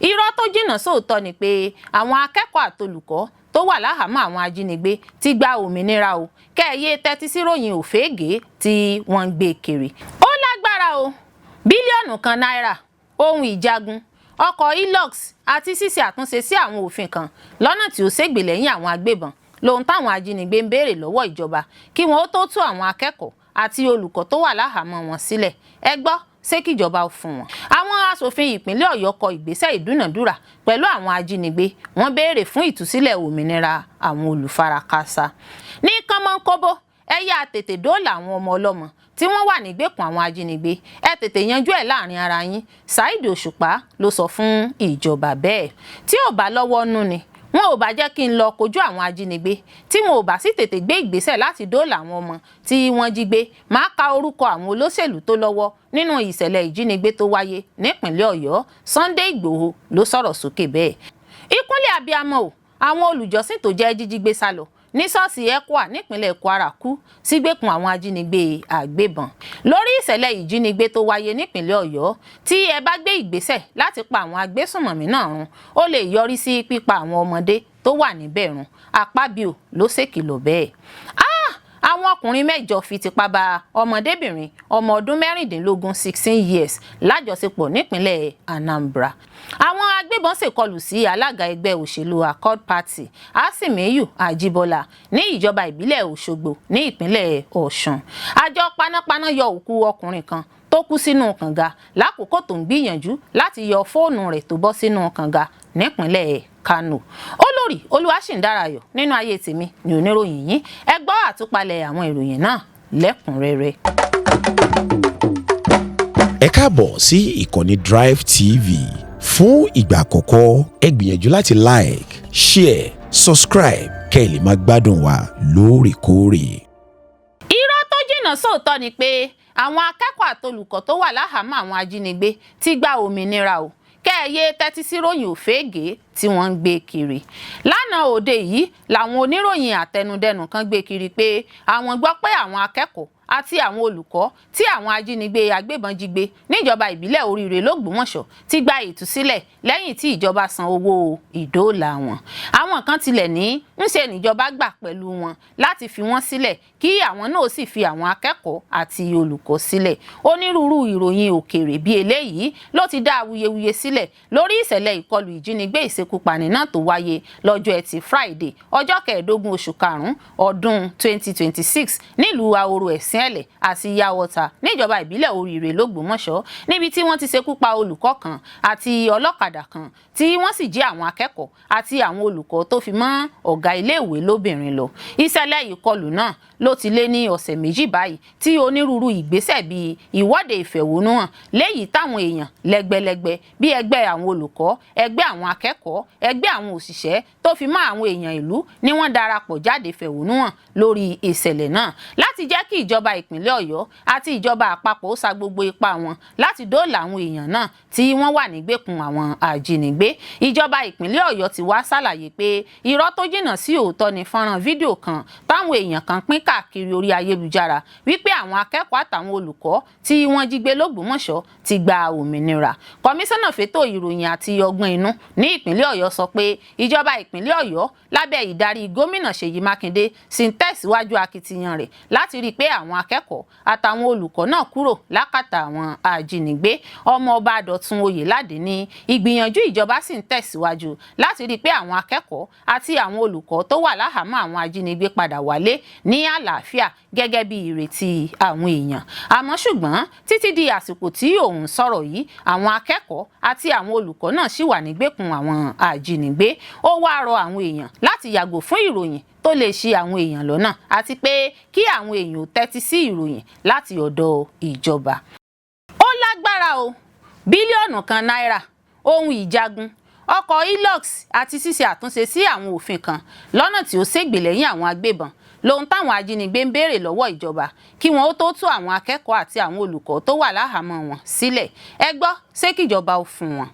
Irọ́ tó jìnnà sóòótọ́ ni pé àwọn akẹ́kọ̀ọ́ àtolùkọ́ tó wà láhàámọ́ àwọn ajínigbé ti gba òmìnira o. Kẹ́ ẹ yé tẹ́tí sí ròyìn òféègé tí wọ́n ń gbé kiri. Ó lágbára o. Bílíọ̀nù 1 náírà, ohun ìjagun, ọkọ̀ Hilux àti ṣíṣe àtúnṣe sí àwọn òfin kan lọ́nà tí ó ṣègbè lẹ́yìn àwọn agbébọn lohun táwọn ajínigbé ń béèrè lọ́wọ́ ìjọba kí wọ́n ó tó tú àwọn akẹ́kọ̀ọ́ àti olùkọ́ tó wà láhàámọ́ wọn sílẹ̀. Ẹ gbọ́, ṣé kíjọba ó fún wọn? Àwọn aṣòfin ìpínlẹ̀ Ọ̀yọ́ kọ ìgbésẹ̀ ìdúnàdúrà pẹ̀lú àwọn ajínigbé. Wọ́n béèrè fún ìtúsílẹ̀ òmìnira àwọn olùfarakásá. Ní kánmọ́nkóbó, ẹ yá tètè dóòlà àwọn ọmọ ọlọ́mọ tí wọ́n wà nígbèkùn àwọn ajínigbé. Ẹ tètè yanjú ẹ̀ láàrin ara yín. Saheed Òṣùpá ló sọ fún ìjọba bẹ́ẹ̀. Tí ò bá lọ́wọ́ nú ni wọn ò bá jẹ́ kí n lọ kojú àwọn ajínigbé, tí wọn ò bá sì tètè gbé ìgbésẹ̀ láti dóòlà àwọn ọmọ tí wọ́n jí gbé, máa ka orúkọ àwọn olóṣèlú tó lọ́wọ́ nínú ìṣẹ̀lẹ̀ ìjínigbé tó wáyé nípìnlẹ̀ Ọ̀yọ́. Sunday Ìgbòho ló sọ̀rọ̀ sókè bẹ́ẹ̀. Ìkúnlẹ̀ abiyamọ o. Àwọn olùjọ́sìn tó jẹ́ jíjí gbé sálọ ní ṣọ́ọ̀ṣì ECWA nípínlẹ̀ Kwara kú sígbèkùn àwọn ajínigbé àgbébọn. Lórí ìṣẹ̀lẹ̀ ìjínigbé tó wáyé nípínlẹ̀ Ọ̀yọ́, tí ẹ bá gbé ìgbésẹ̀ láti pa àwọn agbésùnmọ̀mí náà run, ó lè yọrí sí pípa àwọn ọmọdé tó wà níbẹ̀ run. Akpabio ló ṣèkìlọ̀ bẹ́ẹ̀. Ah! Àwọn ọkùnrin mẹ́jọ fi tipá bá ọmọdébìnrin ọmọ ọdún 16, 16 years, lájọṣepọ̀ nípínlẹ̀ Anambra. Àwọn agbébọn ṣèkọlù sí alága ẹgbẹ́ òṣèlú Accord Party, Asimiyu Ajibola, ní ìjọba ìbílẹ̀ Òṣogbo ní ìpínlẹ̀ Ọ̀ṣun. Àjọ panápaná yọ òkú ọkùnrin kan tó kú sínú kànga lákòókò tó ń gbìyànjú láti yọ fóònù rẹ̀ tó bọ́ sínú kànga nípínlẹ̀ Kano. Olórí Olúwaṣìndárayọ̀ nínú ayé tèmi ní oníròyìn yín. Ẹ gbọ́ àtúpalẹ̀ àwọn ìròyìn náà lẹ́kùnrẹ́rẹ́. Ẹ káàbọ̀ sí ìkànnì Drive TV. Fún ìgbà àkọ́kọ́, ẹ gbìyànjú láti like, share, subscribe kẹ́ ẹ lè máa gbádùn wa lóòrèkóòrè. Irọ́ tó jìnnà sóòótọ́ ni pé àwọn akẹ́kọ̀ọ́ àtolùkọ́ tó wà láhàámọ́ àwọn ajínigbé ti gba òmìnira o. Kẹ́ ẹ yé tẹ́tí sí ròyìn òféègé tí wọ́n ń gbé kiri. Lánàá òde yìí làwọn oníròyìn àtẹnudẹ́nu kan gbé kiri pé àwọn gbọ́ pé àwọn akẹ́kọ̀ọ́ àti àwọn olùkọ́ tí àwọn ajínigbé agbébọn jí gbé níjọba ìbílẹ̀ Oríire lÓgbómọ̀ṣọ́ ti gba ìtúsílẹ̀ lẹ́yìn tí ìjọba san owó ìdóòlà wọn. Àwọn kan tilẹ̀ ní ńṣe níjọba gbà pẹ̀lú wọn láti fi wọ́n sílẹ̀, kí àwọn náà sì fi àwọn akẹ́kọ̀ọ́ àti olùkọ́ sílẹ̀. Onírúurú ìròyìn òkèèrè bíi eléyìí ló ti dá awuyewuye sílẹ̀ lórí ìṣẹ̀lẹ̀ ìkọlù ìjínigbé ìṣekúpani náà tó wáyé lọ́jọ́ Ẹtì Friday, ọjọ́ 15 oṣù karùn-ún ọdún 2026, nílùú Ahoro Ẹ̀sìn-Ẹ̀lẹ̀ àti Yàwọ́ta níjọba ìbílẹ̀ Oríire lÓgbómọ̀ṣọ́, níbi tí wọ́n ti ṣekú pa olùkọ́ kan àti ọlọ́kadà kan, tí wọ́n sì jí àwọn akẹ́kọ̀ọ́ àti àwọn olùkọ́ tó fi mọ́ ọ̀gá iléèwé lóbìnrin lọ. Ìṣẹ̀lẹ̀ ìkọlù náà ló ti lé ní ọ̀sẹ̀ 2 báyìí tí onírúurú ìgbésẹ̀ bíi ìwọ́de ìfẹ̀hónúhàn léyìí táwọn èèyàn lẹ́gbẹ́lẹ́gbẹ́ bíi ẹgbẹ́ àwọn olùkọ́, ẹgbẹ́ àwọn akẹ́kọ̀ọ́, ẹgbẹ́ àwọn òṣìṣẹ́ tó fi mọ́ àwọn èèyàn ìlú ni wọ́n darapọ̀ jáde fẹ̀hónúhàn lórí ìṣẹ̀lẹ̀ náà láti jẹ́ kí ìjọba ìpínlẹ̀ Ọ̀yọ́ àti ìjọba àpapọ̀ ó sa gbogbo ipá wọn láti dóòlà àwọn èèyàn náà tí wọ́n wà nígbèkùn àwọn ajínigbé. Ìjọba ìpínlẹ̀ Ọ̀yọ́ ti wá ṣàlàyé pé irọ́ tó jìnnà sí òótọ́ ni fọ́nrán fídíò kan táwọn èèyàn kan pín káàkiri orí ayélujára wípé àwọn akẹ́kọ̀ọ́ àtàwọn olùkọ́ tí wọ́n jí gbé lÓgbómọ̀ṣọ́ ti gba òmìnira. Kọmíṣánná fétò ìròyìn àti ọgbọ́n inú ní ìpínlẹ̀ Ọ̀yọ́ sọ pé ìjọba ìpínlẹ̀ Ọ̀yọ́ lábẹ́ ìdarí gómìnà Ṣèyí Mákindé sì ń tẹ̀síwájú akitiyan rẹ̀ láti rí i pé àwọn akẹ́kọ̀ọ́ àtàwọn olùkọ́ náà kúrò lákàtà àwọn ajínigbé. Ọmọọba Dọ̀tun Oyèládé ní ìgbìyànjú ìjọba sì ń tẹ̀síwájú láti rí i pé àwọn akẹ́kọ̀ọ́ àti àwọn olùkọ́ tó wà láhàámọ́ àwọn ajínigbé padà wálé ní àlàáfíà gẹ́gẹ́ bí ìrètí àwọn èèyàn. Àmọ́ ṣùgbọ́n, títí di àsìkò tí òun sọ̀rọ̀ yìí, àwọn akẹ́kọ̀ọ́ àti àwọn olùkọ́ náà ṣì wà nígbèkùn àwọn ajínigbé. Ó wáá rọ àwọn èèyàn láti yàgò fún ìròyìn tó lè ṣì àwọn èèyàn lọ́nà àti pé kí àwọn èèyàn ò tẹ́tí sí ìròyìn láti ọ̀dọ̀ ìjọba. Ó lágbára o. Bílíọ̀nù 1 náírà, ohun ìjagun, ọkọ̀ Hilux àti ṣíṣe àtúnṣe sí àwọn òfin kan lọ́nà tí ó ṣègbè lẹ́yìn àwọn agbébọn lohun táwọn ajínigbé ń béèrè lọ́wọ́ ìjọba kí wọ́n ó tó tú àwọn akẹ́kọ̀ọ́ àti àwọn olùkọ́ tó wà láhàámọ́ wọn sílẹ̀. Ẹ gbọ́, ṣé kíjọba ó fún wọn?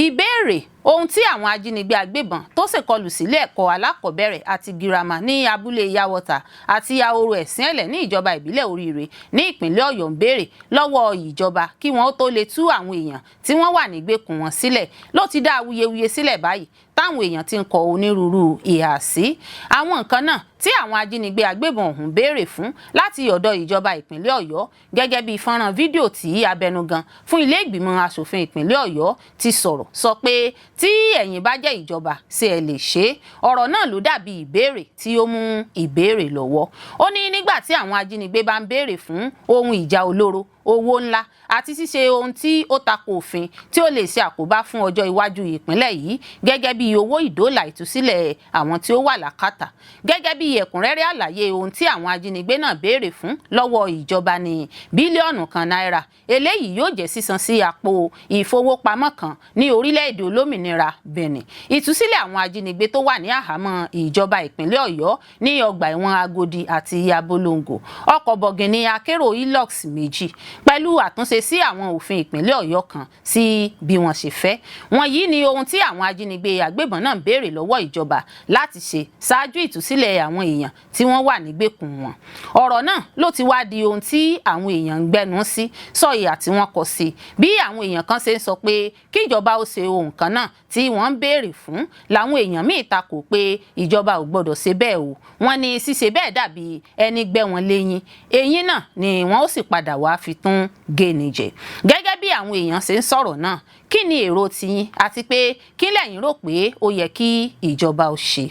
Ìbéèrè. Ohun tí àwọn ajínigbé agbébọn tó ṣèkọlù sílé ẹ̀kọ́ alákọ̀ọ́bẹ̀rẹ̀ àti girama ní abúlé Yawọta àti Ahoro Ẹ̀sìnẹ̀lẹ̀ ní ìjọba ìbílẹ̀ Oríire ní ìpínlẹ̀ Ọ̀yọ́ ń béèrè lọ́wọ́ ìjọba kí wọ́n tó lè tú àwọn èèyàn tí wọ́n wà nígbèkùn wọn sílẹ̀ ló ti dá awuyewuye sílẹ̀ báyìí, táwọn èèyàn ti ń kọ onírúurú ìhà sí àwọn nǹkan náà tí àwọn ajínigbé agbébọn ọ̀hún béèrè fún láti ọ̀dọ̀ ìjọba ìpínlẹ̀ Ọ̀yọ́. Gẹ́gẹ́ bí fọ́nrán fídíò tí abẹnugan fún ilé ìgbìmọ̀ asòfin ìpínlẹ̀ Ọ̀yọ́ ti sọ̀rọ̀ sọ pé, tí ẹ̀yin bá jẹ́ ìjọba, ṣé ẹ lè ṣe é? Ọ̀rọ̀ náà ló dàbí ìbéèrè tí ó mú ìbéèrè lọ́wọ́. Ó ní nígbà tí àwọn ajínigbé bá ń béèrè fún ohun ìjà olóró, owó ńlá àti ṣíṣe ohun tí ó tako òfin tí ó lè ṣe àkóbá fún ọjọ́ iwájú ìpínlẹ̀ yìí, gẹ́gẹ́ bí owó ìdóòlà ìtúsílẹ̀ àwọn tí ó wà lákàtà. Gẹ́gẹ́ bí ẹ̀kúnrẹ́rẹ́ àlàyé, ohun tí àwọn ajínigbé náà béèrè fún lọ́wọ́ ìjọba ní 1 bílíọ̀nù náírà. Eléyìí yóò jẹ́ sísan sí àpò ìfowópamọ́ kan ní orílẹ̀-èdè olómìnira Benin, ìtúsílẹ̀ àwọn ajínigbé tó wà ní àhámọ́ ìjọba ìpínlẹ̀ Ọ̀yọ́ ní ọgbà ẹ̀wọ̀n Agodi àti Abolongo, ọkọ̀ bọ̀gìnì akérò Hilux 2, pẹ̀lú àtúnṣe sí àwọn òfin ìpínlẹ̀ Ọ̀yọ́ kan sí bí wọ́n ṣe fẹ́. Wọ̀nyí ni ohun tí àwọn ajínigbé agbébọn náà ń béèrè lọ́wọ́ ìjọba láti ṣe ṣáájú ìtúsílẹ̀ àwọn èèyàn tí wọ́n wà nígbèkùn wọn. Ọ̀rọ̀ náà ló ti wá di ohun tí àwọn èèyàn ń gbẹnu sí sọ ìhà tí wọ́n kọ sí. Bí àwọn èèyàn kan ṣe ń sọ pé kíjọba ó ṣe ohun kan náà tí wọ́n ń béèrè fún, làwọn èèyàn míì takò pé ìjọba ò gbọ́dọ̀ ṣe bẹ́ẹ̀ o. Wọ́n ní ṣíṣe bẹ́ẹ̀ dàbí ẹni gbẹ́ wọn léyìn, eyín náà ni wọ́n ó sì padà wá fi tún gé ni jẹ. Gẹ́gẹ́ bí àwọn èèyàn ṣe ń sọ̀rọ̀ náà, kí ni èrò tiyín, àti pé kí lẹ̀yin rò pé ó yẹ kí ìjọba ó ṣe?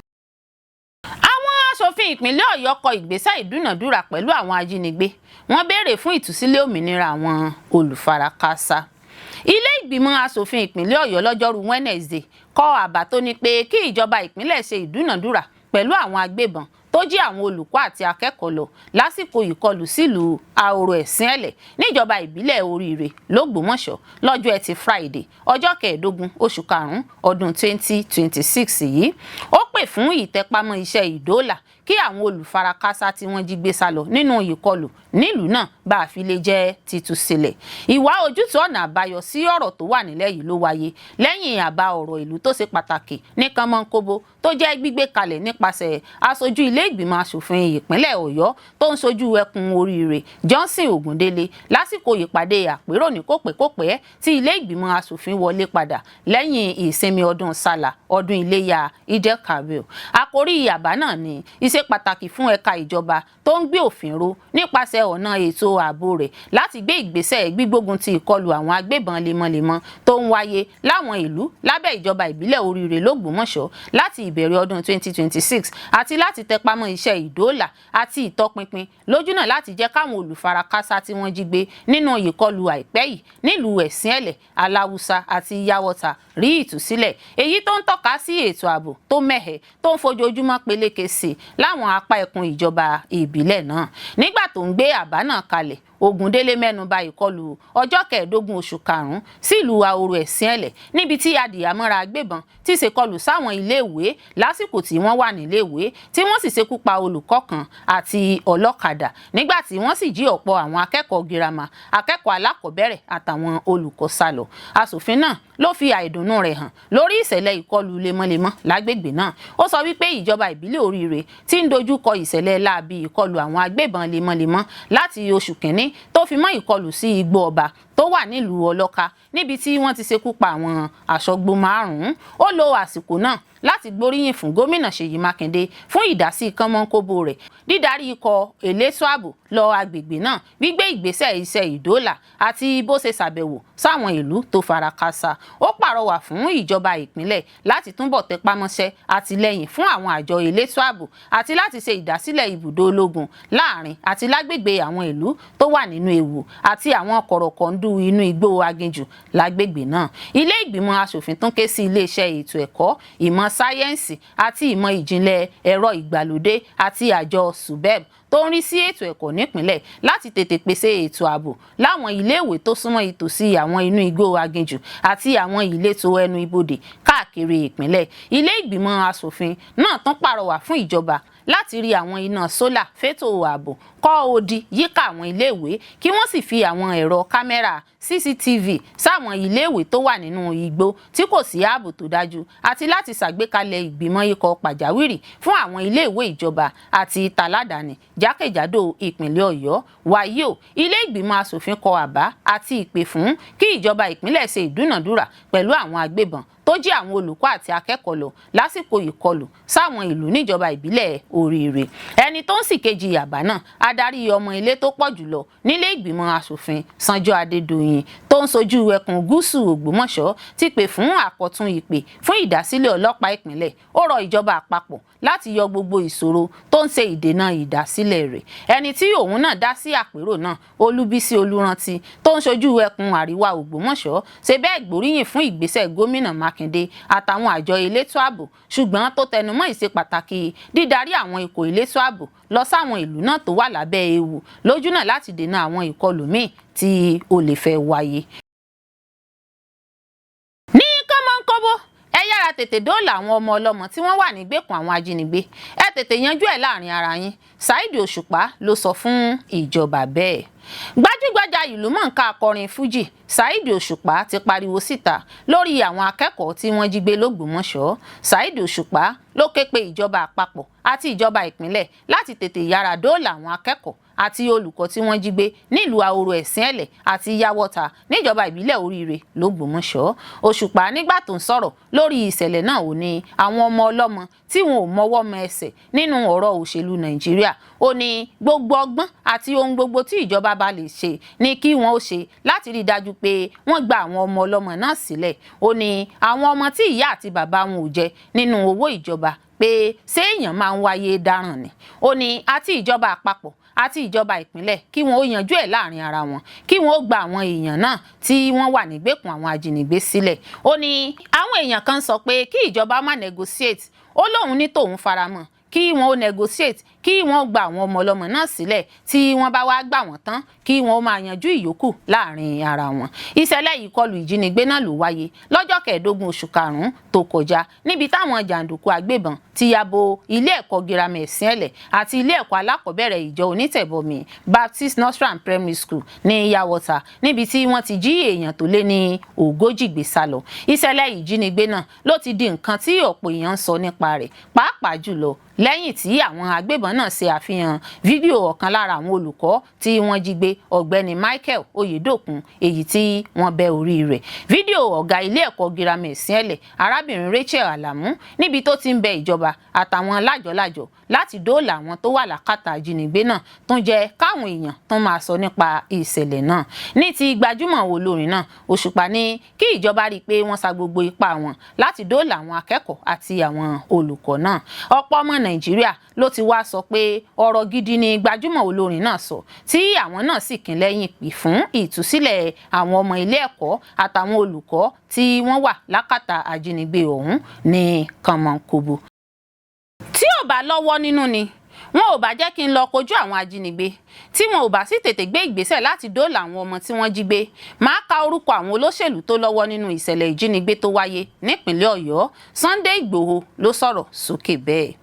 Àwọn aṣòfin ìpínlẹ̀ Ọ̀yọ́ kọ ìgbésẹ̀ ìdúnàdúrà pẹ̀lú àwọn ajínigbé, wọ́n béèrè fún ìtúsílẹ̀ òmìnira àwọn olùfarakásá. Ilé ìgbìmọ̀ asòfin ìpínlẹ̀ Ọ̀yọ́ lọ́jọ́rú Wednesday kọ àbá tó ní pé kí ìjọba ìpínlẹ̀ ṣe ìdúnàdúrà pẹ̀lú àwọn agbébọn tó jí àwọn olùkọ́ àti akẹ́kọ̀ọ́ lọ lásìkò ìkọlù sílùú Ahoro Ẹ̀sìnẹ̀lẹ̀ níjọba ìbílẹ̀ Oríire lÓgbómọ̀ṣọ́ lọ́jọ́ Ẹtì Friday, ọjọ́ 15 oṣù karùn-ún ọdún 2026 yìí. Ó pè fún ìtẹpámọ́ iṣẹ́ ìdóòlà kí àwọn olùfarakásá tí wọ́n jí gbé sálọ nínú ìkọlù nílùú náà bá a fi lè jẹ́ títú sílẹ̀. Ìwá ojútùú ọ̀nà àbáyọ sí ọ̀rọ̀ tó wà nílẹ̀ yìí ló wáyé lẹ́yìn àbá ọ̀rọ̀ ìlú tó ṣe pàtàkì ní kánmọ́nkóbó tó jẹ́ gbígbé kalẹ̀ nípasẹ̀ aṣojú ilé ìgbìmọ̀ asòfin ìpínlẹ̀ Ọ̀yọ́ tó ń ṣojú ẹkùn Oríire, Johnson Ògúndélé, lásìkò ìpàdé àpérò ní kòpẹ́kòpẹ́ tí ilé ìgbìmọ̀ asòfin wọlé padà lẹ́yìn ìsinmi ọdún sálà, ọdún iléyà Eid-el-Kabir. Àkórí àbá náà ni ìṣe pàtàkì fún ẹ̀ka ìjọba tó ń gbé òfin ró nípasẹ̀ ọ̀nà ètò ààbò rẹ̀ láti gbé ìgbésẹ̀ gbígbógun ti ìkọlù àwọn agbébọn lemọ́lemọ́ tó ń wáyé láwọn ìlú lábẹ́ ìjọba ìbílẹ̀ Oríire lÓgbómọ̀ṣọ́ láti ìbẹ̀rẹ̀ ọdún 2026, àti láti tẹpamọ́ iṣẹ́ ìdóòlà àti ìtọpinpin lójúnà láti jẹ́ káwọn olùfarakásá tí wọ́n jí gbé nínú ìkọlù àìpẹ́ yìí nílùú Ẹ̀sìnẹ̀lẹ̀, Aláwùsá àti Yàwọ́ta rí ìtúsílẹ̀, èyí tó ń tọ́ka sí ètò ààbò tó mẹ́hẹ̀ tó ń fojoojúmọ́ peléke sí láwọn apá ẹkùn ìjọba ìbílẹ̀ náà. Nígbà tó ń gbé àbá náà kalẹ̀, Ògúndélé mẹ́nuba ìkọlù ọjọ́ 15 oṣù karùn-ún sílùú Ahoro Ẹ̀sìnẹ̀lẹ̀, níbi tí adìyàmọ́ra agbébọn ti ṣèkọlù sáwọn iléèwé lásìkò tí wọ́n wà níléèwé, tí wọ́n sì ṣekú pa olùkọ́ kan àti ọlọ́kadà, nígbà tí wọ́n sì jí ọ̀pọ̀ àwọn akẹ́kọ̀ọ́ girama, akẹ́kọ̀ọ́ alákọ̀ọ́bẹ̀rẹ̀ àtàwọn olùkọ́ sálọ. Aṣòfin náà ló fi àìdùnnú rẹ̀ hàn lórí ìṣẹ̀lẹ̀ ìkọlù lemọ́lemọ́ lágbègbè náà. Ó sọ wípé ìjọba ìbílẹ̀ Oríire ti ń dojú kọ ìṣẹ̀lẹ̀ láabi ìkọlù àwọn agbébọn lemọ́lemọ́ láti oṣù kínní, tó fi mọ́ ìkọlù sí igbó ọba tó wà nílùú Ọlọ́ka, níbi tí wọ́n ti ṣekú pa àwọn aṣọ́gbó márùn-ún. Ó lo àsìkò náà láti gbóríyìn fún gómìnà Ṣèyí Mákindé fún ìdásí kánmọ́nkóbó rẹ̀, dídarí ikọ̀ elétò ààbò lọ agbègbè náà, gbígbé ìgbésẹ̀ iṣẹ́ ìdóòlà àti bó ṣe ṣàbẹ̀wò sáwọn ìlú tó fara kááṣá. Ó pàrọwà fún ìjọba ìpínlẹ̀ láti túbọ̀ tẹpámọ́ṣẹ́ àtìlẹ́yìn fún àwọn àjọ elétò ààbò àti láti ṣe ìdásílẹ̀ ibùdó ológun láàrin àti lágbègbè àwọn ìlú tó wà nínú ewu àti àwọn kọ̀rọ̀kọ̀ǹdù inú igbó aginjù lágbègbè náà. Ilé ìgbìmọ̀ asòfin tún ké sí iléeṣẹ́ ètò ẹ̀kọ́, ìmọ̀ sáyẹ́ǹsì àti ìmọ̀ ìjìnlẹ̀ ẹ̀rọ ìgbàlódé àti àjọ SUBEB tó ń rí sí ètò ẹ̀kọ́ nípìnlẹ̀ láti tètè pèsè ètò ààbò láwọn iléèwé tó súnmọ́ ìtòsí àwọn inú igbó aginjù àti àwọn ìletò ẹnu ibodè káàkiri ìpínlẹ̀. Ilé ìgbìmọ̀ asòfin náà tún pàrọwà fún ìjọba Láti rí àwọn iná sólà fétò ààbò, kọ́ odi yíká àwọn iléèwé, kí wọ́n sì fi àwọn ẹ̀rọ kámẹ́rà CCTV sáwọn iléèwé tó wà nínú igbó tí kò sí ààbò tó dájú, àti láti ṣàgbékalẹ̀ ìgbìmọ̀ ikọ̀ pàjáwìrì fún àwọn iléèwé ìjọba àti tàládàáni jákèjádò ìpínlẹ̀ Ọ̀yọ́. Wàyí o, ilé ìgbìmọ̀ asòfin kọ àbá àti ìpè fún kí ìjọba ìpínlẹ̀ ṣe ìdúnàdúrà pẹ̀lú àwọn agbébọn tó jí àwọn olùkọ́ àti akẹ́kọ̀ọ́ lọ lásìkò ìkọlù sáwọn ìlú níjọba ìbílẹ̀ Oríire. Ẹni tó ń sì kejì àbá náà, adarí ọmọ ilé tó pọ̀ jùlọ nílé ìgbìmọ̀ asòfin, Sanjọ́ Adédoyin, tó ń sojú ẹkùn gúúsù Ògbómọ̀ṣọ́, ti pè fún àkọ́tún ìpè fún ìdásílẹ̀ ọlọ́pàá ìpínlẹ̀. Ó rọ ìjọba àpapọ̀ láti yọ gbogbo ìṣòro tó ń ṣe ìdènà ìdásílẹ̀ rẹ̀. Ẹni tí òun náà dá sí àpérò náà, Olúbísí Olúrántí, tó ń sojú ẹkùn àríwá Ògbómọ̀ṣọ́, ṣe bẹ́ẹ̀ gbóríyìn fún ìgbésẹ̀ gómìnà Mákindé àtàwọn àjọ elétò ààbò, ṣùgbọ́n tó tẹnumọ́ ìṣe pàtàkì dídarí àwọn ikọ̀ elétò ààbò lọ sáwọn ìlú náà tó wà lábẹ́ ewu lójúnà láti dènà àwọn ìkọlù míì tí ó lè fẹ́ wáyé. Ní kánmọ́nkóbó, ẹ yára tètè dóòlà àwọn ọmọ ọlọ́mọ tí wọ́n wà nígbèkùn àwọn ajínigbé. Ẹ tètè yanjú ẹ̀ láàrin ara yín, Saheed Òṣùpá ló sọ fún ìjọba bẹ́ẹ̀. Gbajúgbajà ìlúmọ̀ọ́ká akọrin Fuji Saheed Òṣùpá ti pariwo síta lórí àwọn akẹ́kọ̀ọ́ tí wọ́n jí gbé lÓgbómọ̀ṣọ́. Saheed Òṣùpá ló ké pe ìjọba àpapọ̀ àti ìjọba ìpínlẹ̀ láti tètè yára dóòlà àwọn akẹ́kọ̀ọ́ àti olùkọ́ tí wọ́n jí gbé nílùú Ahoro Ẹ̀sìn-Ẹ̀lẹ̀ àti Yàwọ́ta níjọba ìbílẹ̀ Oríire lÓgbómọ̀ṣọ́. Òṣùpá, nígbà tó ń sọ̀rọ̀ lórí ìṣẹ̀lẹ̀ náà, ò ní àwọn ọmọ ọlọ́mọ tí wọn ò mọwọ́ mọ ẹsẹ̀ nínú ọ̀rọ̀ òṣèlú Nàìjíríà. Ó ní gbogbo ọgbọ́n àti ohun gbogbo tí ìjọba bá lè ṣe ni kí wọ́n ó ṣe láti rí i dájú pé wọ́n gba àwọn ọmọ ọlọ́mọ náà sílẹ̀. Ó ní àwọn ọmọ tí ìyá àti bàbá wọn ò jẹ nínú owó ìjọba, pé ṣé èèyàn máa ń wáyé dáràn ni? Ó ní àti ìjọba àpapọ̀ àti ìjọba ìpínlẹ̀, kí wọ́n ó yanjú ẹ̀ láàrin ara wọn, kí wọ́n ó gba àwọn èèyàn náà tí wọ́n wà nígbèkùn àwọn ajínigbé sílẹ̀. Ó ní àwọn èèyàn kan sọ pé kí ìjọba má negotiate. Ó lóun ní tòun faramọ́ kí wọ́n ó negotiate, kí wọ́n gba àwọn ọmọ ọlọ́mọ náà sílẹ̀. Tí wọ́n bá wá gbà wọ́n tán, kí wọ́n ó máa yanjú ìyókù láàrin ara wọn. Ìṣẹ̀lẹ̀ ìkọlù ìjínigbé náà ló wáyé lọ́jọ́ 15 oṣù karùn-ún tó kọjá, níbi táwọn jàǹdùkú agbébọn ti ya bo ilé ẹ̀kọ́ girama Ẹ̀sìn-Ẹ̀lẹ̀ àti ilé ẹ̀kọ́ alákọ̀ọ́bẹ̀rẹ̀ ìjọ onítẹ̀bọmi Baptist Nursery Primary School ní Yàwọ́ta, níbi tí wọ́n ti jí èèyàn tó lé ní 40 gbé sá lọ. Ìṣẹ̀lẹ̀ ìjínigbé náà ló ti di nǹkan tí ọ̀pọ̀ èèyàn ń sọ nípa rẹ̀, pàápàá jùlọ lẹ́yìn tí àwọn agbébọn náà ṣe àfihàn fídíò ọ̀kan lára àwọn olùkọ́ tí wọ́n jí gbé, ọ̀gbẹ́ni Michael Oyèdòkun, èyí tí wọ́n bẹ́ orí rẹ̀, fídíò ọ̀gá ilé ẹ̀kọ́ girama Ẹ̀sìn-Ẹ̀lẹ̀, arábìnrin Rachel Alamu, níbi tó ti ń bẹ ìjọba àtàwọn lájọlájọ láti dóòlà àwọn tó wà lákàtà ajínigbé náà, tún jẹ́ káwọn èèyàn tún máa sọ nípa ìṣẹ̀lẹ̀ náà. Ní ti gbajúmọ̀ olórin náà, Òṣùpá ní kí ìjọba rí i pé wọ́n sa gbogbo ipá wọn láti dóòlà àwọn akẹ́kọ̀ọ́ àti àwọn olùkọ́ náà. Ọ̀pọ̀ ọmọ Nàìjíríà ló ti wá sọ pé ọ̀rọ̀ gidi ni gbajúmọ̀ olórin náà sọ, tí àwọn náà sì kín lẹ́yìn pè fún ìtúsílẹ̀ àwọn ọmọ ilé ẹ̀kọ́ àtàwọn olùkọ́ tí wọ́n wà lákàtà ajínigbé ọ̀hún ní kànmọ́nkóbó. Tí ò bá lọ́wọ́ nínú ni wọn ò bá jẹ́ kí n lọ kojú àwọn ajínigbé, tí wọn ò bá sì tètè gbé ìgbésẹ̀ láti dóòlà àwọn ọmọ tí wọ́n jí gbé, máa ka orúkọ àwọn olóṣèlú tó lọ́wọ́ nínú ìṣẹ̀lẹ̀ ìjínigbé tó wáyé nípìnlẹ̀ Ọ̀yọ́. Sunday Ìgbòho ló sọ̀rọ̀ sókè bẹ́ẹ̀.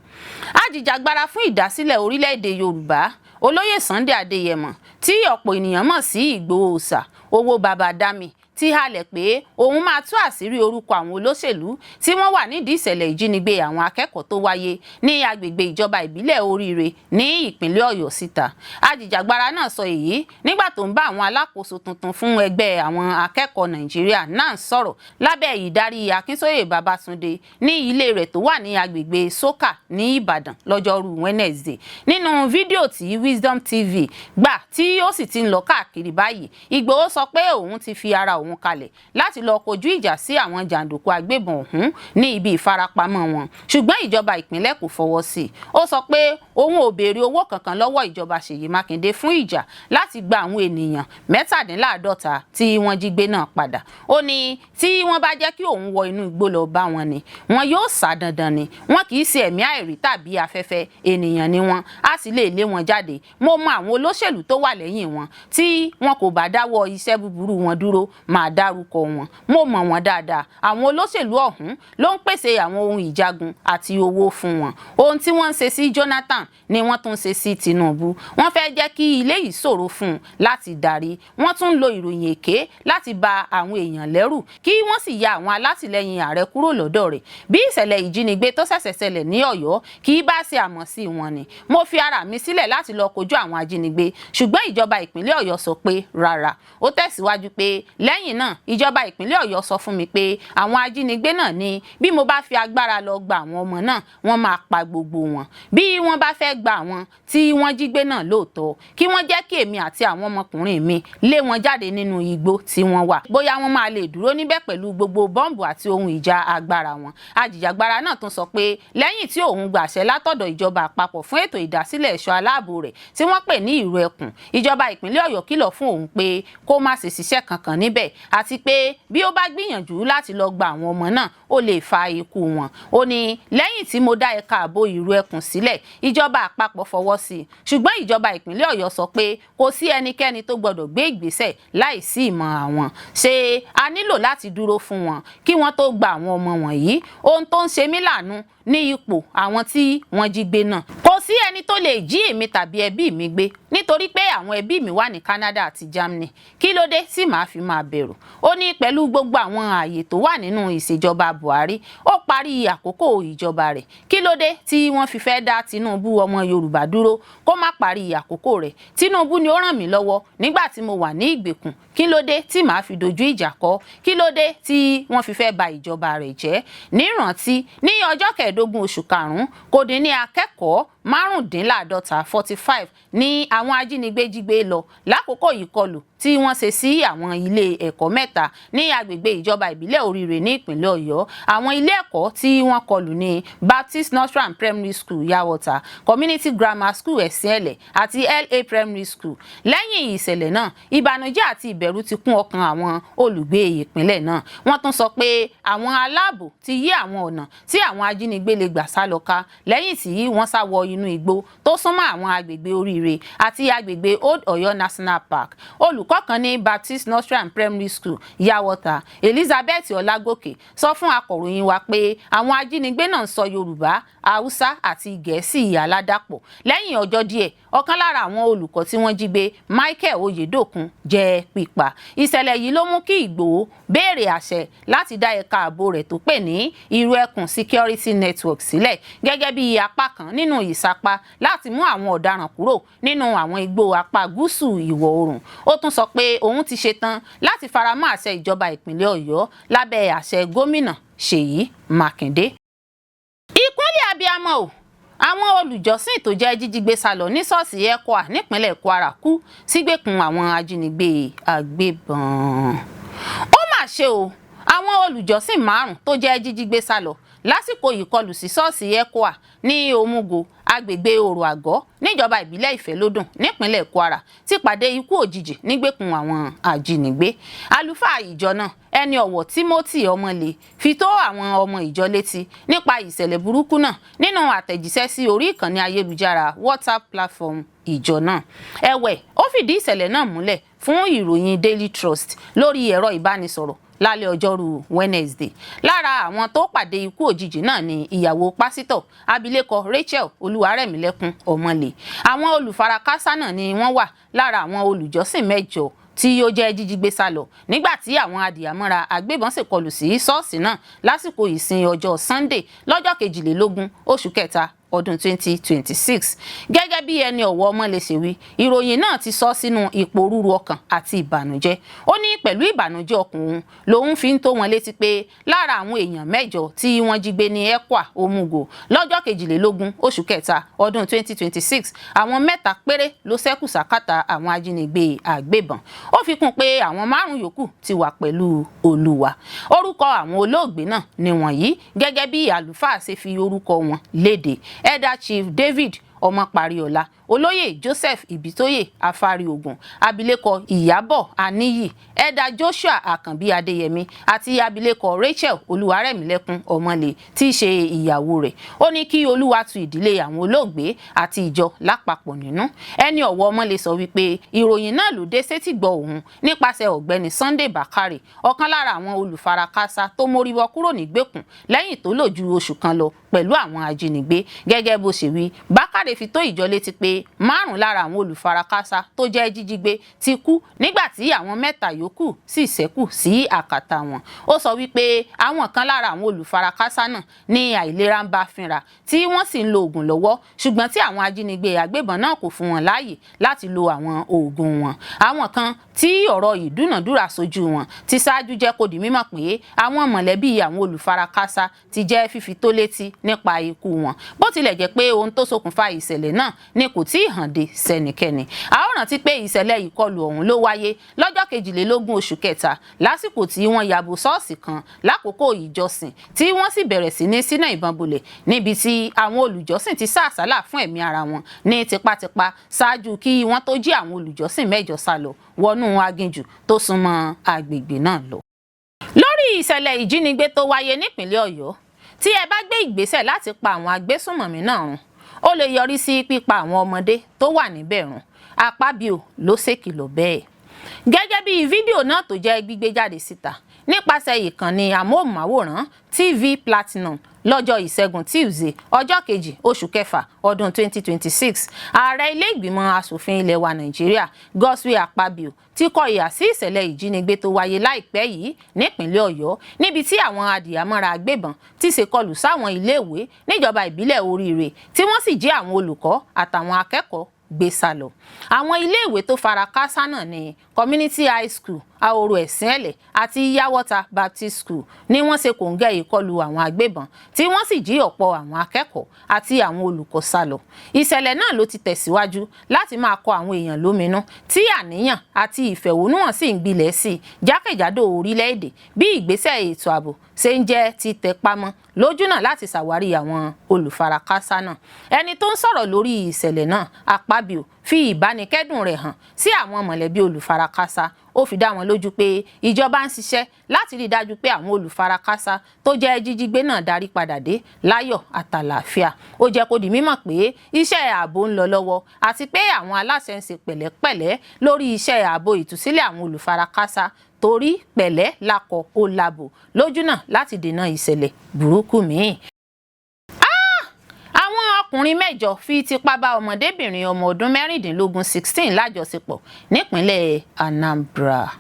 Ajìjàgbara fún ìdásílẹ̀ orílẹ̀-èdè Yorùbá, olóyè Sunday Adéyẹmọ, tí ọ̀pọ̀ ènìyàn mọ̀ sí Ìgbòho Òòṣà, owó baba dami, ti halẹ̀ pé òun máa tú àṣírí orúkọ àwọn olóṣèlú tí wọ́n wà nídìí ìṣẹ̀lẹ̀ ìjínigbé àwọn akẹ́kọ̀ọ́ tó wáyé ní agbègbè ìjọba ìbílẹ̀ Oríire ní ìpínlẹ̀ Ọ̀yọ́ síta. Ajìjàgbara náà sọ èyí nígbà tó ń bá àwọn alákòóso tuntun fún ẹgbẹ́ àwọn akẹ́kọ̀ọ́ Nàìjíríà náà sọ̀rọ̀ lábẹ́ ìdarí Akínsóyè Babátúndé ní ilé rẹ̀ tó wà ní agbègbè Sókà ní Ìbàdàn lọ́jọ́rú Wednesday. Nínú fídíò tí Wisdom TV gbà, tí ó sì ti ń lọ káàkiri báyìí, Ìgbòho sọ pé òun ti fi ara òun kalẹ̀ láti lọ kojú ìjà sí àwọn jàǹdùkú agbébọn ọ̀hún ní ibi ìfarapamọ́ wọn, ṣùgbọ́n ìjọba ìpínlẹ̀ kò fọwọ́ sí i. Ó sọ pé òun ò béèrè owó kankan lọ́wọ́ ìjọba Ṣèyí Mákindé fún ìjà láti gba àwọn ènìyàn 47 tí wọ́n jí gbé náà padà. Ó ní tí wọ́n bá jẹ́ kí òun wọ inú igbó lọ bá wọn ni, wọn yóò sá dandan ni. Wọn kì í ṣe ẹ̀mí àìrí tàbí afẹ́fẹ́, ènìyàn ni wọn, á sì lè lé wọn jáde. Mo mọ àwọn olóṣèlú tó wà lẹ́yìn wọn. Tí wọn kò bá dáwọ́ iṣẹ́ búburú wọn dúró, Máa dárúkọ wọn, mo mọ̀ wọ́n dáadáa. Àwọn olóṣèlú ọ̀hún ló ń pèsè àwọn ohun ìjagun àti owó fún wọn. Ohun tí wọ́n ń ṣe sí Jonathan ni wọ́n tún ń ṣe sí Tinubu. Wọ́n fẹ́ jẹ́ kí ilé yìí ṣòro fún un láti darí. Wọ́n tún ń lo ìròyìn èké láti ba àwọn èèyàn lẹ́rù, kí wọ́n sì ya àwọn alátìlẹyìn ààrẹ kúrò lọ́dọ̀ rẹ̀. Bí ìṣẹ̀lẹ̀ ìjínigbé tó ṣẹ̀ṣẹ̀ ṣẹlẹ̀ ní Ọ̀yọ́ kì í bá ṣe àmọ̀ sí wọn ni, mo fi ara mi sílẹ̀ láti lọ kojú àwọn ajínigbé, ṣùgbọ́n ìjọba ìpínlẹ̀ Ọ̀yọ́ sọ pé rárá. Ó tẹ̀síwájú pé lẹ́yìn náà, ìjọba ìpínlẹ̀ Ọ̀yọ́ sọ fún mi pé àwọn ajínigbé náà ní bí mo bá fi agbára lọ gba àwọn ọmọ náà, wọ́n máa pa gbogbo wọn. Bí wọ́n bá fẹ́ gba àwọn tí wọ́n jí gbé náà lóòótọ́, kí wọ́n jẹ́ kí èmi àti àwọn ọmọkùnrin mi lé wọn jáde nínú igbó tí wọ́n wà, bóyá wọ́n máa lè dúró níbẹ̀ pẹ̀lú gbogbo bọ́ǹbù àti ohun ìjà agbára wọn. Ajìjàgbara náà tún sọ pé lẹ́yìn tí òun gbàṣẹ látọ̀dọ̀ ìjọba àpapọ̀ fún ètò ìdásílẹ̀ ẹ̀ṣọ́ aláàbò rẹ̀ tí wọ́n pè ní Ìrù Ẹkùn, ìjọba ìpínlẹ̀ Ọ̀yọ́ kìlọ̀ fún òun pé kó má ṣe ṣiṣẹ́ kankan níbẹ̀, àti pé bí ó bá gbìyànjú láti lọ gba àwọn ọmọ náà, ó lè fa ikú wọn. Ó ní lẹ́yìn tí mo dá ẹ̀ka ààbò Ìrù Ẹkùn sílẹ̀, ìjọba àpapọ̀ fọwọ́ sí i, ṣùgbọ́n ìjọba ìpínlẹ̀ Ọ̀yọ́ sọ pé kò sí ẹnikẹ́ni tó gbọdọ̀ gbé ìgbésẹ̀ láì sí ìmọ̀ àwọn. Ṣé a nílò láti dúró fún wọn kí wọ́n tó gba àwọn ọmọ wọ̀nyí? Ohun tó ń ṣe mí láàánú ní ipò àwọn tí wọ́n jí gbé náà. Kò sí ẹni tó lè jí èmi tàbí ẹbí mi gbé, nítorí pé àwọn ẹbí mi wà ní Canada àti Germany. Kí ló dé tí màá fi máa bẹ̀rù? Ó ní pẹ̀lú gbogbo àwọn ààyè tó wà nínú ìṣèjọba Buhari, ó parí àkókò ìjọba rẹ̀. Kí ló dé tí wọ́n fi fẹ́ dá Tinubu ọmọ Yorùbá dúró kó má parí àkókò rẹ̀? Tinubu ni ó ràn mí lọ́wọ́ nígbà tí mo wà ní ìgbèkùn. Kí ló dé tí màá fi dojú ìjà kọ? Kí ló dé tí wọ́n fi fẹ́ ba ìjọba rẹ̀ jẹ́? Nírántí, ní ọjọ́ 15 oṣù karùn-ún, kò dín ní akẹ́kọ̀ọ́ 45, 45, ní àwọn ajínigbé jí gbé lọ lákòókò ìkọlù tí wọ́n ṣe sí àwọn ilé ẹ̀kọ́ mẹ́ta ní agbègbè ìjọba ìbílẹ̀ Oríire ní ìpínlẹ̀ Ọ̀yọ́. Àwọn ilé ẹ̀kọ́ tí wọ́n kọlù ní Baptist Nursery Primary School Yawota, Community Grammar School Ẹ̀sìnẹ̀lẹ̀ àti LA Primary School. Lẹ́yìn ìṣẹ̀lẹ̀ náà, ìbànújẹ́ àti ìbẹ̀rù ti kún ọkàn àwọn olùgbé ìpínlẹ̀ náà. Wọ́n tún sọ pé àwọn aláàbò ti yí àwọn ọ̀nà tí àwọn ajínigbé lè gbà sá lọ ká, lẹ́yìn tí wọ́n sá wọ inú igbó tó súnmọ́ àwọn agbègbè Oríire àti agbègbè Old Ọ̀yọ́ National Park. Olùkọ́ kan ní Baptist Nursery and Primary School Yawota, Elizabeth Ọlágòkè, sọ fún akọ̀ròyìn wa pé àwọn ajínigbé náà ń sọ Yorùbá, Haúsá àti Gẹ̀ẹ́sì aládàpọ̀. Lẹ́yìn ọjọ́ díẹ̀, ọ̀kan lára àwọn olùkọ́ tí wọ́n jí gbé, Michael Oyèdòkun, jẹ́ pípa. Ìṣẹ̀lẹ̀ yìí ló mú kí Ìgbòho béèrè àṣẹ láti dá ẹ̀ka ààbò rẹ̀ tó pè ní Ìrù Ẹkùn Security Network sílẹ̀, gẹ́gẹ́ bí apá kan nínú ìsapá láti mú àwọn ọ̀daràn kúrò nínú àwọn igbó apá gúúsù ìwọ̀ oòrùn. Ó tún sọ pé òun ti ṣetán láti faramọ́ àṣẹ ìjọba ìpínlẹ̀ Ọ̀yọ́ lábẹ́ àṣẹ gómìnà Ṣèyí Mákindé. Ìkúnlẹ̀ abiyamọ o. Àwọn olùjọ́sìn tó jẹ́ jíjígbé sálọ ní ṣọ́ọ̀ṣì ECWA nípínlẹ̀ Kwara kú sígbèkùn àwọn ajínigbé agbébọn. Ó mà ṣe o! Àwọn olùjọ́sìn márùn tó jẹ́ jíjígbé sálọ lásìkò ìkọlù sí ṣọ́ọ̀ṣì ECWA ní Òmùgò, agbègbè Òrò Àgọ́, níjọba ìbílẹ̀ Ìfẹ́lódùn nípínlẹ̀ Kwara, ti pàdé ikú òjijì nígbèkùn àwọn ajínigbé. Àlùfáà ìjọ náà, ẹni ọ̀wọ̀ Timothy Ọmọlé, fi tó àwọn ọmọ ìjọ létí nípa ìṣẹ̀lẹ̀ burúkú náà nínú àtẹ̀jíṣẹ́ sí orí ìkànnì ayélujára WhatsApp platform ìjọ náà. Ẹ̀wẹ̀, ó fìdí ìṣẹ̀lẹ̀ náà múlẹ̀ fún ìròyìn Daily Trust lórí ẹ̀rọ ìbánisọ̀rọ̀ lálẹ́ ọjọ́rú Wednesday. Lára àwọn tó pàdé ikú òjijì náà ni ìyàwó pásítọ̀, abilékọ Rachel Olúwarẹ̀mílẹ́kún Ọmọlé. Àwọn olùfarakásá náà ni wọ́n wà lára àwọn olùjọ́sìn mẹ́jọ tí ó jẹ́ jíjígbé sálọ nígbà tí àwọn adìyàmọ́ra agbébọn sì kọlù sí ṣọ́ọ̀ṣì náà lásìkò ìsìn ọjọ́ Sunday lọ́jọ́ 22 oṣù kẹta ọdún 2026. Gẹ́gẹ́ bí ẹni ọ̀wọ̀ Ọmọlé ṣe wí, ìròyìn náà ti sọ sínú ìpòrúru ọkàn àti ìbànújẹ́. Ó ní pẹ̀lú ìbànújẹ́ ọkàn òun lòun fi ń tó wọn létí pé lára àwọn èèyàn mẹ́jọ tí wọ́n jí gbé ní ECWA Òmùgò lọ́jọ́ 22 oṣù kẹta ọdún 2026, àwọn mẹ́ta péré ló ṣẹ́kù sákàtà àwọn ajínigbé àgbébọn. Ó fi kún pé àwọn márùn yòókù ti wà pẹ̀lú Olúwa. Orúkọ àwọn olóògbé náà ni wọ̀nyí, gẹ́gẹ́ bí àlùfáà ṣe fi orúkọ wọn léde: Elder Chief David Ọmọparíọlá. Olóyè Joseph Ibitoye Afárí-Ògùn, abilékọ Ìyábọ̀ Aníyì, Ẹ̀dà Joshua Àkànbí Adéyẹmí àti abilékọ Rachel Olúwarẹ̀mílẹ́kún Ọmọlé tí í ṣe ìyàwó rẹ̀. Ó ní kí Olúwa tu ìdílé àwọn olóògbé àti ìjọ lápapọ̀ nínú. Ẹni ọ̀wọ̀ Ọmọlé sọ wípé ìròyìn náà ló dé sétígbọ̀ òun nípasẹ̀ ọ̀gbẹ́ni Sunday Bakare, ọ̀kan lára àwọn olùfarakásá tó móríbọ́ kúrò nígbèkùn lẹ́yìn tó lò ju oṣù kan lọ pẹ̀lú àwọn ajínigbé. Gẹ́gẹ́ bó ṣe wí, Bákàrè fi tó ìjọ létí pé márùn lára àwọn olùfarakásá tó jẹ́ jíjígbé ti kú, nígbà tí àwọn mẹ́ta yòókù sì ṣẹ́kù sí àkàtà wọn. Ó sọ wípé àwọn kan lára àwọn olùfarakásá náà ní àìlera ń bá fínra, tí wọ́n sì ń lo oògùn lọ́wọ́, ṣùgbọ́n tí àwọn ajínigbé agbébọn náà kò fún wọn láàyè láti lo àwọn oògùn wọn. Àwọn kan tí ọ̀rọ̀ ìdúnàdúrà sójú wọn ti ṣáájú jẹ́ kó di mímọ̀ pé àwọn mọ̀lẹ́bí àwọn olùfarakásá ti jẹ́ fífi tó létí nípa ikú wọn, bó tilẹ̀ jẹ́ pé ohun tó ṣokùnfà ìṣẹ̀lẹ̀ náà ni kò tí ì hàn dé sẹ́nikẹ́ni. A ó rántí pé ìṣẹ̀lẹ̀ ìkọlù ọ̀hún ló wáyé lọ́jọ́ 22 oṣù kẹta, lásìkò tí wọ́n yàbò ṣọ́ọ̀ṣì kan lákòókò ìjọsìn, tí wọ́n sì bẹ̀rẹ̀ sí ní síná ìbọn bolẹ̀, níbi tí àwọn olùjọ́sìn ti sá àsálà fún ẹ̀mí ara wọn ní tipátipá, ṣáájú kí wọ́n tó jí àwọn olùjọ́sìn 8 sá lọ wọnú aginjù tó súnmọ́ agbègbè náà lọ. Lórí ìṣẹ̀lẹ̀ ìjínigbé tó wáyé nípìnlẹ̀ Ọ̀yọ́, tí ẹ bá gbé ìgbésẹ̀ láti pa àwọn agbésùnmọ̀mí náà run, ó lè yọrí sí pípa àwọn ọmọdé tó wà níbẹ̀ run. Akpabio ló ṣèkìlọ̀ bẹ́ẹ̀, gẹ́gẹ́ bí fídíò náà tó jẹ́ gbígbé jáde síta nípasẹ̀ ìkànnì amóhùnmáwòrán TV Platinum lọ́jọ́ Ìṣẹ́gun Tuesday, ọjọ́ 2 oṣù kẹfà ọdún 2026. Ààrẹ Ilé Ìgbìmọ̀ Asòfin ilẹ̀ wa Nàìjíríà, Godswill Akpabio, ti kọ ìhà sí ìṣẹ̀lẹ̀ ìjínigbé tó wáyé láìpẹ́ yìí nípìnlẹ̀ Ọ̀yọ́, níbi tí àwọn adìyàmọ́ra agbébọn ti ṣèkọlù sáwọn iléèwé níjọba ìbílẹ̀ Oríire, tí wọ́n sì jí àwọn olùkọ́ àtàwọn akẹ́kọ̀ọ́ gbé sá lọ. Àwọn iléèwé tó fara káásá náà ní Community High School, Ahoro Ẹ̀sìnẹ̀lẹ̀ àti Yawota Baptist School ní wọ́n ṣe kòńgẹ́ ìkọlù àwọn agbébọn, tí wọ́n sì jí ọ̀pọ̀ àwọn akẹ́kọ̀ọ́ àti àwọn olùkọ́ sá lọ. Ìṣẹ̀lẹ̀ náà ló ti tẹ̀síwájú láti máa kọ àwọn èèyàn lóminú, tí àníyàn àti ìfẹ̀hónúhàn sì ń gbilẹ̀ sí i jákèjádò orílẹ̀-èdè, bí ìgbésẹ̀ ètò ààbò ṣe ń jẹ́ títẹ̀ pamọ́ lójúnà láti ṣàwárí àwọn olùfarakásá náà. Ẹni tó ń sọ̀rọ̀ lórí ìṣẹ̀lẹ̀ náà, Akpabio, fi ìbánikẹ́dùn rẹ̀ hàn sí àwọn mọ̀lẹ́bí olùfarakásá. Ó fi dá wọn lójú pé ìjọba ń ṣiṣẹ́ láti rí i dájú pé àwọn olùfarakásá tó jẹ́ jíjígbé náà darí padà dé láyọ̀ àtàlàáfíà. Ó jẹ́ kó di mímọ̀ pé iṣẹ́ ààbò ń lọ lọ́wọ́, àti pé àwọn aláṣẹ ń ṣe pẹ̀lẹ́pẹ̀lẹ́ lórí iṣẹ́ ààbò ìtúsílẹ̀ àwọn olùfarakásá, torí pẹ̀lẹ́ lakọ ó labò lójúnà láti dènà ìṣẹ̀lẹ̀ burúkú míì. Àwọn ọkùnrin 8 fi tipá bá ọmọdébìnrin ọmọ ọdún 16 16 lájọṣepọ̀ nípínlẹ̀ Anambra.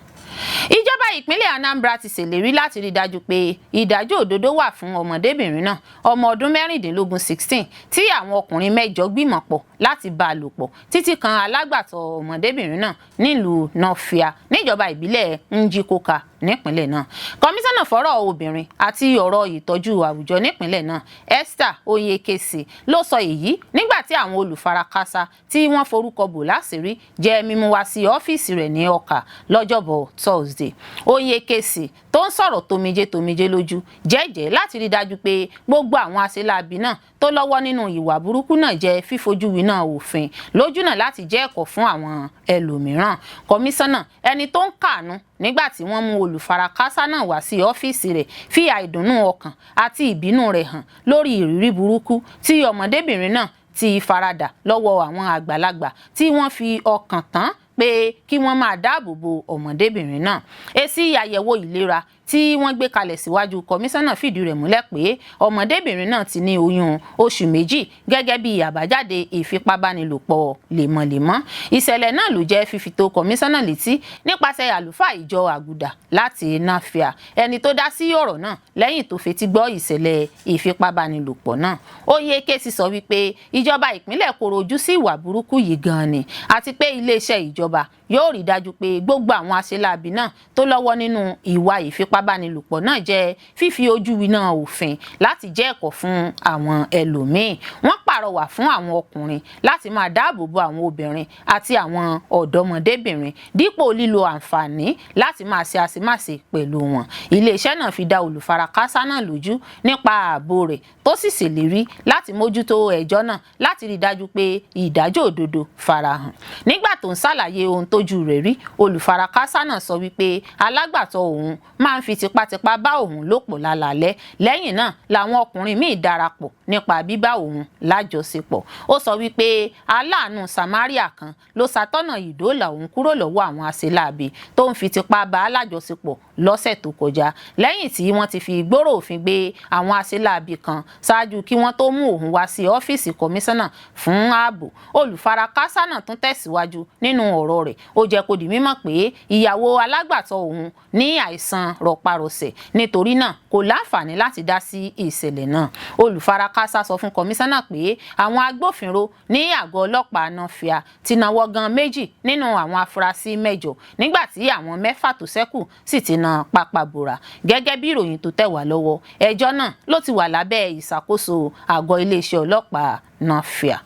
Ìjọba ìpínlẹ̀ Anambra ti ṣèlérí láti rí i dájú pé ìdájọ́ òdodo wà fún ọmọdébìnrin náà, ọmọ ọdún 16 16, tí àwọn ọkùnrin 8 gbìmọ̀ pọ̀ láti bá a lò pọ̀, títí kan alágbàtọ́ ọmọdébìnrin náà, nílùú Nawfia, níjọba ìbílẹ̀ Njikoka nípínlẹ̀ náà. Kọmíṣánná fọ́rọ̀ obìnrin àti ọ̀rọ̀ ìtọ́jú àwùjọ nípínlẹ̀ náà, Esther Onyekesi, ló sọ èyí nígbà tí àwọn olùfarakásá tí wọ́n forúkọ bò láṣìírí jẹ́ mímú wá sí ọ́fíìsì rẹ̀ ní Ọkà lọ́jọ́bọ̀ Thursday. Onyekesi, tó ń sọ̀rọ̀ tomijé tomijé lójú, jẹ́jẹ́ láti rí dájú pé gbogbo àwọn aṣeláàbí náà tó lọ́wọ́ nínú ìwà burúkú náà jẹ́ fífojú winá òfin, lójúnà láti jẹ́ ẹ̀kọ́ fún àwọn ẹlòmíràn. Kọmíṣánná, ẹni tó ń kàánú nígbà tí wọ́n mú olùfarakásá náà wá sí ọ́fíìsì rẹ̀, fi àìdùnnú ọkàn àti ìbínú rẹ̀ hàn lórí ìrírí burúkú tí ọmọdébìnrin náà ti faradà lọ́wọ́ àwọn àgbàlagbà tí wọ́n fi ọkàn tán pé kí wọ́n máa dáàbò bo ọmọdébìnrin náà. Èsì àyẹ̀wò ìlera tí wọ́n gbé kalẹ̀ síwájú kọmíṣánná fìdí rẹ̀ múlẹ̀ pé ọmọdébìnrin náà ti ní oyún oṣù 2 gẹ́gẹ́ bí àbájáde ìfipábánilòpọ̀ lemọ́lemọ́. Ìṣẹ̀lẹ̀ náà ló jẹ́ fífi tó kọmíṣánná létí nípasẹ̀ àlùfáà ìjọ Àgùdà láti Nawfia, ẹni tó dá sí ọ̀rọ̀ náà lẹ́yìn tó fetí gbọ́ ìṣẹ̀lẹ̀ ìfipábánilòpọ̀ náà. Oyèkèsì sọ wípé ìjọba ìpínlẹ̀ koro ojú sí ìwà burúkú yìí gan-an ni, àti pé iléeṣẹ́ ìjọba Yóò rí dájú pé gbogbo àwọn aṣeláàbí náà tó lọ́wọ́ nínú ìwà ìfipábánilòpọ̀ náà jẹ́ fífi ojú winá òfin láti jẹ́ ẹ̀kọ́ fún àwọn ẹlòmíín. Wọ́n pàrọwà fún àwọn ọkùnrin láti máa dáàbò bo àwọn obìnrin àti àwọn ọ̀dọ́mọdébìnrin dípò lílo àǹfààní láti máa ṣe àṣemáṣe pẹ̀lú wọn. Iléeṣẹ́ náà fi dá olùfarakásá náà lójú nípa ààbò rẹ̀, tó sì ṣèlérí láti mójútó ẹjọ́ náà láti rí dájú pé ìdájọ́ òdodo farahàn. Nígbà tó ń ṣàlàyé ohun tójú rẹ̀ rí, olùfarakásá náà sọ wípé alágbàtọ́ òun máa ń fi tipátipá bá òun lò pọ̀ lálaalẹ́. Lẹ́yìn náà làwọn ọkùnrin míì darapọ̀ nípa bíbá òun lájọṣepọ̀. Ó sọ wípé aláàánú Samaria kan ló ṣàtọ́nà ìdóòlà òun kúrò lọ́wọ́ àwọn aṣeláàbí tó ń fi tipá bá a lájọṣepọ̀ lọ́sẹ̀ tó kọjá, lẹ́yìn tí wọ́n ti fi gbòòrò òfin gbé àwọn aṣeláàbí kan ṣáájú kí wọ́n tó mú òun wá sí ọ́fíìsì kọmíṣánná fún ààbò. Olùfarakásá náà tún tẹ̀síwájú nínú ọ̀rọ̀ rẹ̀. Ó jẹ́ kó di mímọ̀ pé ìyàwó alágbàtọ́ òun ní àìsàn rọparọsẹ̀, nítorí náà kò láǹfààní láti dá sí ìṣẹ̀lẹ̀ náà. Olùfarakásá sọ fún kọmíṣánná pé àwọn agbófinró ní àgọ́ ọlọ́pàá Nọ́fíà ti náwó gan méjì nínú àwọn afurasí 8, nígbà tí àwọn 6 tó ṣẹ́kù sì ti na pápá bora. Gẹ́gẹ́ bí ìròyìn tó tẹ̀ wá lọ́wọ́, ẹjọ́ náà ló ti wà lábẹ́ ìṣàkóso àgọ́ iléeṣẹ́ ọlọ́pàá Nọ́fíà.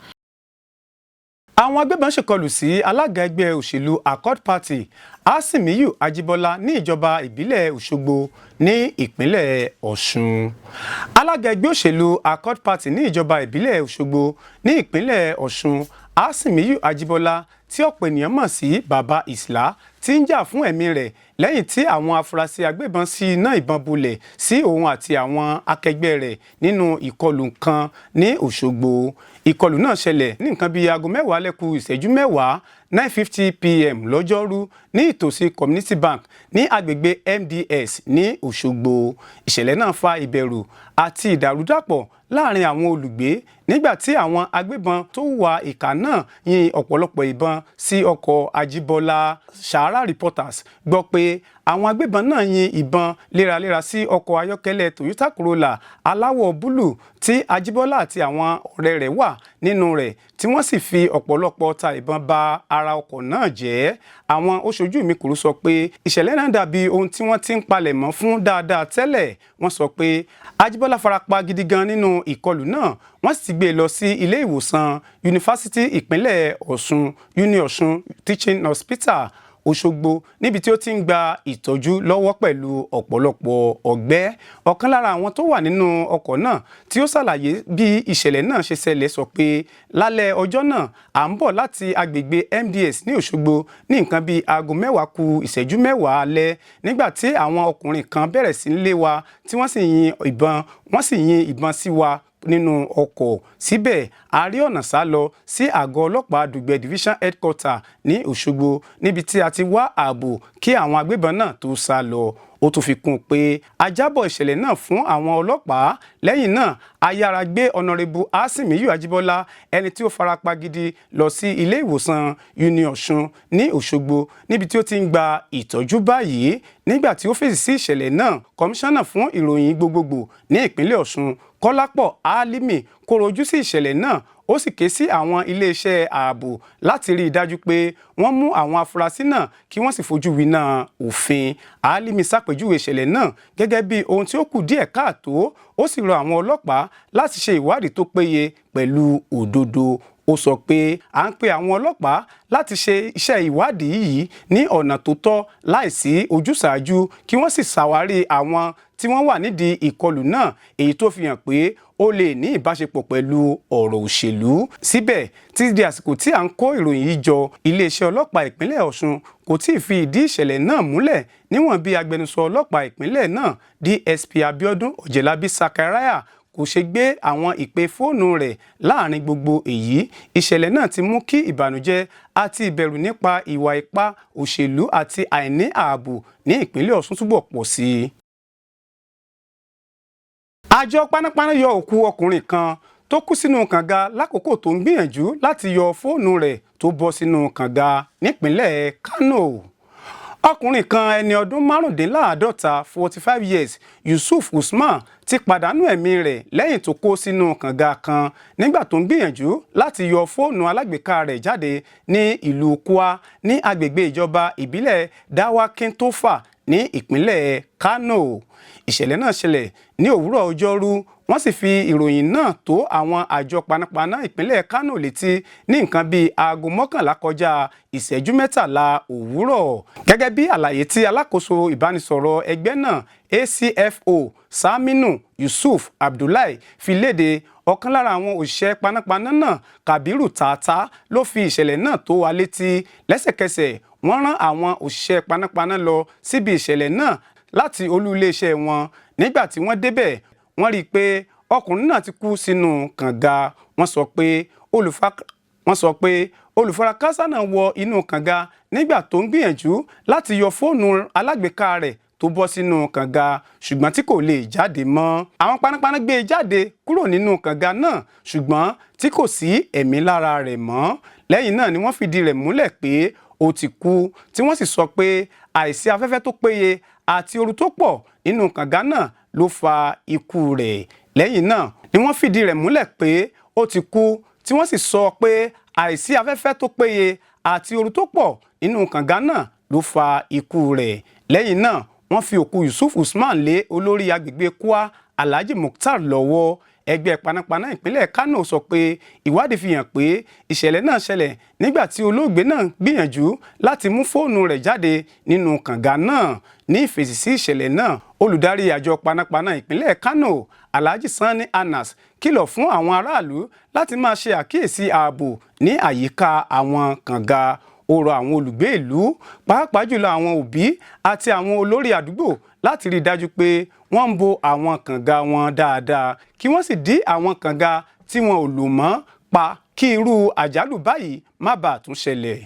Àwọn agbébọn ṣèkọlù sí alága ẹgbẹ́ òṣèlú Accord Party, Asimiyu Ajibola, ní ìjọba ìbílẹ̀ Òṣogbo ní ìpínlẹ̀ Ọ̀ṣun. Alága ẹgbẹ́ òṣèlú Accord Party ní ìjọba ìbílẹ̀ Òṣogbo ní ìpínlẹ̀ Ọ̀ṣun, Asimiyu Ajibola, tí ọ̀pọ̀ ènìyàn mọ̀ sí Baba Isla, ti ń jà fún ẹ̀mí rẹ̀ lẹ́yìn tí àwọn afurasí agbébọn sí iná ìbọn bulẹ̀ sí òun àti àwọn akẹgbẹ́ rẹ̀ nínú ìkọlù kan ní Òṣogbo. Ìkọlù náà ṣẹlẹ̀ ní nǹkan bíi aago 9:50, 9:50 p.m. lọ́jọ́rú, ní ìtòsí Community Bank ní agbègbè MDS ní Òṣogbo. Ìṣẹ̀lẹ̀ náà fa ìbẹ̀rù àti ìdàrúdàpọ̀ láàrin àwọn olùgbé nígbà tí àwọn agbébọn tó hùwà ìkà náà yin ọ̀pọ̀lọpọ̀ ìbọn sí ọkọ̀ Ajíbọ́lá. Sahara Reporters gbọ́ pé àwọn agbébọn náà yin ìbọn léraléra sí ọkọ̀ ayọ́kẹ́lẹ́ Toyota Corolla aláwọ̀ búlù tí Ajíbọ́lá àti àwọn ọ̀rẹ́ rẹ̀ wà nínú rẹ̀, tí wọ́n sì fi ọ̀pọ̀lọpọ̀ ọta ìbọn ba ara ọkọ̀ náà jẹ́. Àwọn oṣojú mi kúrú sọ pé ìṣẹ̀lẹ̀ náà dàbí ohun tí wọ́n ti ń palẹ̀mọ́ fún dáadáa tẹ́lẹ̀. Wọ́n sọ pé Ajíbọ́lá farapa gidi gan nínú ìkọlù náà, wọ́n sì ti gbé e lọ sí ilé ìwòsàn Yunifásitì Ìpínlẹ̀ Ọ̀ṣun, UNIỌ̀ṣun Teaching Hospital, Òṣogbo, níbi tí ó ti ń gba ìtọ́jú lọ́wọ́ pẹ̀lú ọ̀pọ̀lọpọ̀ ọgbẹ́. Ọ̀kan lára àwọn tó wà nínú ọkọ̀ náà tí ó ṣàlàyé bí ìṣẹ̀lẹ̀ náà ṣe ṣẹlẹ̀ sọ pé lálẹ́ ọjọ́ náà, à ń bọ̀ láti agbègbè MDS ní Òṣogbo ní nǹkan bíi aago 9:50 alẹ́ nígbà tí àwọn ọkùnrin kan bẹ̀rẹ̀ sí í lé wa, tí wọ́n sì yin ìbọn sí wa nínú ọkọ̀. Síbẹ̀, a rí ọ̀nà sá lọ sí àgọ́ ọlọ́pàá Dùgbẹ̀ Division Headquarter ní Òṣogbo, níbi tí a ti wá ààbò kí àwọn agbébọn náà tó sá lọ. Ó tún fi kún un pé a jábọ̀ ìṣẹ̀lẹ̀ náà fún àwọn ọlọ́pàá. Lẹ́yìn náà, a yára gbé Honourable Asimiyu Ajíbọ́lá, ẹni tí ó farapa gidi, lọ sí ilé ìwòsàn UNIỌ̀ṣun ní Òṣogbo, níbi tí ó ti ń gba ìtọ́jú báyìí. Nígbà tí ó fèsì sí ìṣẹ̀lẹ̀ náà, kọmíṣánná fún ìròyìn gbogbogbò ní ìpínlẹ̀ Ọ̀ṣun, Kọ́lápọ̀ Álímì, kọ̀rọ̀ ojú sí ìṣẹ̀lẹ̀ náà. Ó sì ké sí àwọn iléeṣẹ́ ààbò láti rí i dájú pé wọ́n mú àwọn afurasí náà kí wọ́n sì fojú winá òfin. Álímì ṣàpèjúwe ìṣẹ̀lẹ̀ náà gẹ́gẹ́ bí ohun tí ó kù díẹ̀ káàtó. Ó sì rọ àwọn ọlọ́pàá láti ṣe ìwádìí tó péye pẹ̀lú òdodo. Ó sọ pé à ń pe àwọn ọlọ́pàá láti ṣe iṣẹ́ ìwádìí yìí ní ọ̀nà tó tọ́ láìsí ojúsàájú, kí wọ́n sì ṣàwárí àwọn tí wọ́n wà nídìí ìkọlù náà, èyí tó fi hàn pé ó lè ní ìbáṣepọ̀ pẹ̀lú ọ̀rọ̀ òṣèlú. Síbẹ̀, títí di àsìkò tí à ń kó ìròyìn yìí jọ, iléeṣẹ́ ọlọ́pàá ìpínlẹ̀ Ọ̀ṣun kò tí ì fi ìdí ìṣẹ̀lẹ̀ náà múlẹ̀, níwọ̀n bí agbẹnusọ ọlọ́pàá ìpínlẹ̀ náà, DSP Abiodun Ọ̀jẹ̀lábí Sakaraya, kò ṣe gbé àwọn ìpè fóònù rẹ̀ láàrin gbogbo èyí. Ìṣẹ̀lẹ̀ náà ti mú kí ìbànújẹ́ àti ìbẹ̀rù nípa ìwà ipá òṣèlú àti àìní ààbò ní ìpínlẹ̀ Ọ̀ṣun túbọ̀ pọ̀ sí i. Àjọ panápaná yọ òkú ọkùnrin kan tó kú sínú kànga lákòókò tó ń gbìyànjú láti yọ fóònù rẹ̀ tó bọ́ sínú kànga nípínlẹ̀ Kánò. Ọkùnrin kan, ẹni ọdún 55, 45 years, Yusuf Usman, ti pàdánù ẹ̀mí rẹ̀ lẹ́yìn tó kó sínú kànga kan nígbà tó ń gbìyànjú láti yọ fóònù alágbèéká rẹ̀ jáde ní ìlú Kwa ní agbègbè ìjọba ìbílẹ̀ Dawakin Tofa ní ìpínlẹ̀ Kano. Ìṣẹ̀lẹ̀ náà ṣẹlẹ̀ ní òwúrọ̀ ọjọ́rú, wọ́n sì fi ìròyìn náà tó àwọn àjọ panápaná ìpínlẹ̀ Kano létí ní nǹkan bíi aago 10:33 òwúrọ̀, gẹ́gẹ́ bí àlàyé tí alákòóso ìbánisọ̀rọ̀ ẹgbẹ́ náà, ACFO Saminu Yusuf Abdullahi, fi léde. Ọ̀kan lára àwọn òṣìṣẹ́ panápaná náà, Kabiru Tata, ló fi ìṣẹ̀lẹ̀ náà tó wa létí. Lẹ́sẹ̀kẹsẹ̀, wọ́n rán àwọn òṣìṣẹ́ panápaná lọ síbi ìṣẹ̀lẹ̀ náà láti olú iléeṣẹ́ wọn. Nígbà tí wọ́n débẹ̀, wọ́n rí i pé ọkùnrin náà ti kú sínú kànga. Wọ́n sọ pé olùfarakásá náà wọ inú kànga nígbà tó ń gbìyànjú láti yọ fóònù alágbèéká rẹ̀ tó bọ́ sínú kànga, ṣùgbọ́n tí kò lè jáde mọ́. Àwọn panápaná gbé e jáde kúrò nínú kànga náà, ṣùgbọ́n tí kò sí ẹ̀mí lára rẹ̀ mọ́. Lẹ́yìn náà ni wọ́n fìdí rẹ̀ múlẹ̀ pé ó ti kú, tí wọ́n sì sọ pé àìsí afẹ́fẹ́ tó péye àti ooru tó pọ̀ nínú kànga náà ló fa ikú rẹ̀. Lẹ́yìn náà ni wọ́n fìdí rẹ̀ múlẹ̀ pé ó ti kú, tí wọ́n sì sọ pé àìsí afẹ́fẹ́ tó péye àti ooru tó pọ̀ nínú kànga náà ló fa ikú rẹ̀. Lẹ́yìn náà, wọ́n fi òkú Yusuf Usman lé olórí agbègbè Kwa, Alhaji Mukhtar, lọ́wọ́. Ẹgbẹ́ panápaná ìpínlẹ̀ Kano sọ pé ìwádìí fi hàn pé ìṣẹ̀lẹ̀ náà ṣẹlẹ̀ nígbà tí olóògbé náà gbìyànjú láti mú fóònù rẹ̀ jáde nínú kànga náà. Ní ìfèsì sí ìṣẹ̀lẹ̀ náà, olùdarí àjọ panápaná ìpínlẹ̀ Kano, Alhaji Sani Anas, kìlọ̀ fún àwọn aráàlú láti máa ṣe àkíyèsí ààbò ní àyíká àwọn kànga. Ó rọ àwọn olùgbé ìlú, pàápàá jùlọ àwọn òbí àti àwọn olórí àdúgbò, láti rí i dájú pé wọ́n ń bo àwọn kànga wọn dáadáa, kí wọ́n sì dí àwọn kànga tí wọn ò lò mọ́ pa, kí irú àjálù báyìí má bàa tún ṣẹlẹ̀.